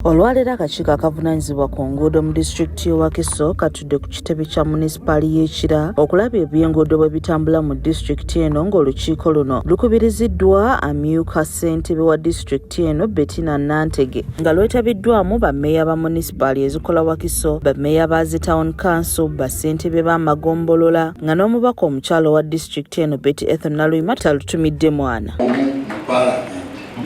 Olwaleero akakiiko akavunaanyizibwa ku nguudo mu disitulikiti y'e Wakiso katudde ku kitebe kya munisipaali y'e Kira okulaba ebyenguudo bwe bitambula mu disitulikiti eno, ng'olukiiko luno lukubiriziddwa amyuka ssentebe wa disitulikiti eno, Bettina Nantege, nga lwetabiddwamu bammeeya ba munisipaali ezikola Wakiso, bammeeya ba zi town council, bassentebe b'amagombolola, nga n'omubaka omukyala owa disitulikiti eno, Betty Ethel Naluyima, talutumidde mwana.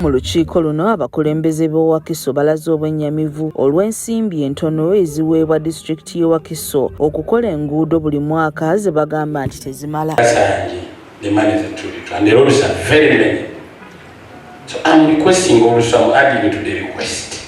Mu lukiiko luno abakulembeze b'e Wakiso balaze obwennyamivu olw'ensimbi entono eziweebwa disitulikiti y'e Wakiso okukola enguudo buli mwaka, ze bagamba nti tezimala. The money is too little and the roads are very many. So I'm requesting also, I'm adding to the request.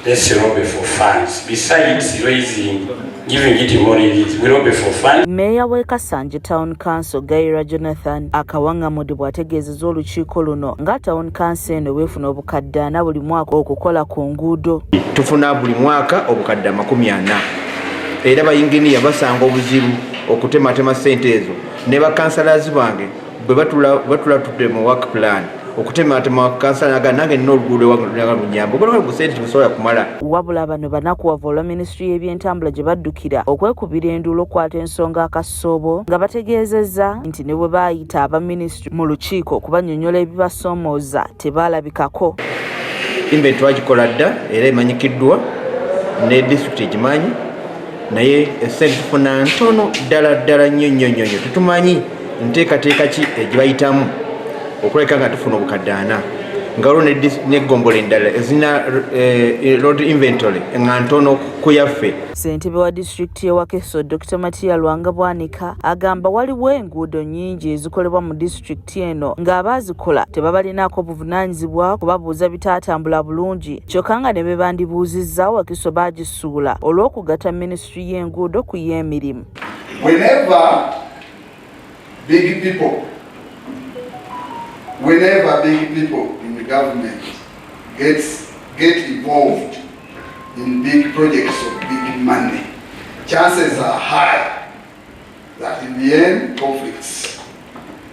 Let's lobby for funds. Besides raising, giving it more release, we lobby for funds. Mmeeya w'e Kasanje Town Council, Gaira Jonathan Akawangamudi, bw'ategeezezza olukiiko luno nga town council eno bwefuna obukadde 40 buli mwaka okukola ku nguudo. Tufuna buli mwaka obukadde 40, era bayinginiya basanga obuzibu okutematema ssente ezo, ne bakansalazi bange bwe batula tudde mu work plan okutematema, kansala naga nange nina oluguudo ewange lunyamba ogolwa sente tebusobola kumala. Wabula bano banakuwavu olwa minisitule y'ebyentambula gye baddukira okwekubira enduulu okukwata ensonga akasoobo, nga bategeezezza nti ne bwe baayita aba minisitule mu lukiiko okubannyonnyola ebibasoomooza, tebaalabikako. Inventory twagikola dda era emanyikiddwa ne disitulikiti egimanyi, naye esente tufuna ntono ddala ddala nnyo nnyo nnyo nnyo. Tetumanyi nteekateeka ki egibayitamu okulabika nga tufuna obukadde 40, nga waliwo n'eggombolola endala ezirina road inventory nga ntono ku yaffe. Ssentebe wa disitulikiti y'e Wakiso, Dr Matiya Lwanga Bwanika, agamba waliwo enguudo nnyingi ezikolebwa mu disitulikiti eno ng'abaazikola tebabalinaako buvunaanyizibwa kubabuuza bitaatambula bulungi, kyokka nga ne be bandibuuzizza Wakiso baagisuula olw'okugatta minisitule y'enguudo ku y'emirimu. Whenever big people in the government get involved in big projects of big money, chances are high that in the end conflicts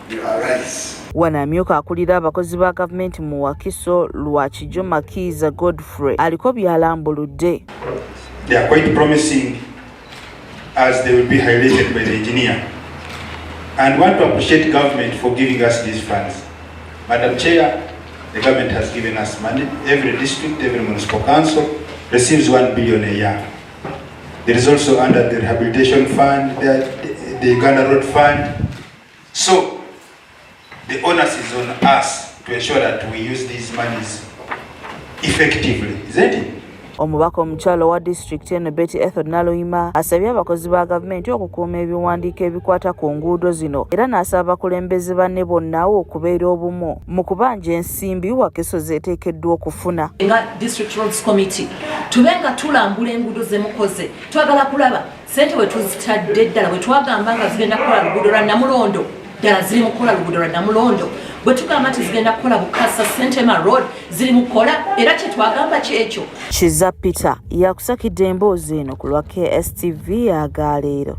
will arise. Wano amyuka akulira abakozi ba gavumenti mu Wakiso, Lwakijo Makiiza Godfrey, aliko by'alambuludde. They are quite promising, as they will be highlighted by the engineer. And want to appreciate government for giving us these funds. Madam Chair, the government has given us money. Every district, every municipal council receives 1 billion a year. There is also under the rehabilitation fund, the Uganda Road Fund. So the onus is on us to ensure that we use these monies effectively, isn't it? Omubaka omukyala owa disitulikiti eno, Betty Ethel Naluyima, asabye abakozi ba gavumenti okukuuma ebiwandiiko ebikwata ku nguudo zino, era n'asaba abakulembeze banne bonna okubeera obumu mu kubanja ensimbi Wakiso zeeteekeddwa okufuna. Nga District Roads Committee, tube nga tulambula enguudo zemukoze. Twagala kulaba sente bwe tuzitadde ddala bwe twagamba nga zigenda kukola luguudo lwa Namulondo, ddala ziri mu kukola luguudo lwa Namulondo. Bwe tugamba nti zigenda kukola Bukasa Sentema Road, ziri mu kukola era kyetwagamba kyekyo. Kiza Peter yakusakidde emboozi eno ku lwa KSTV agaleero.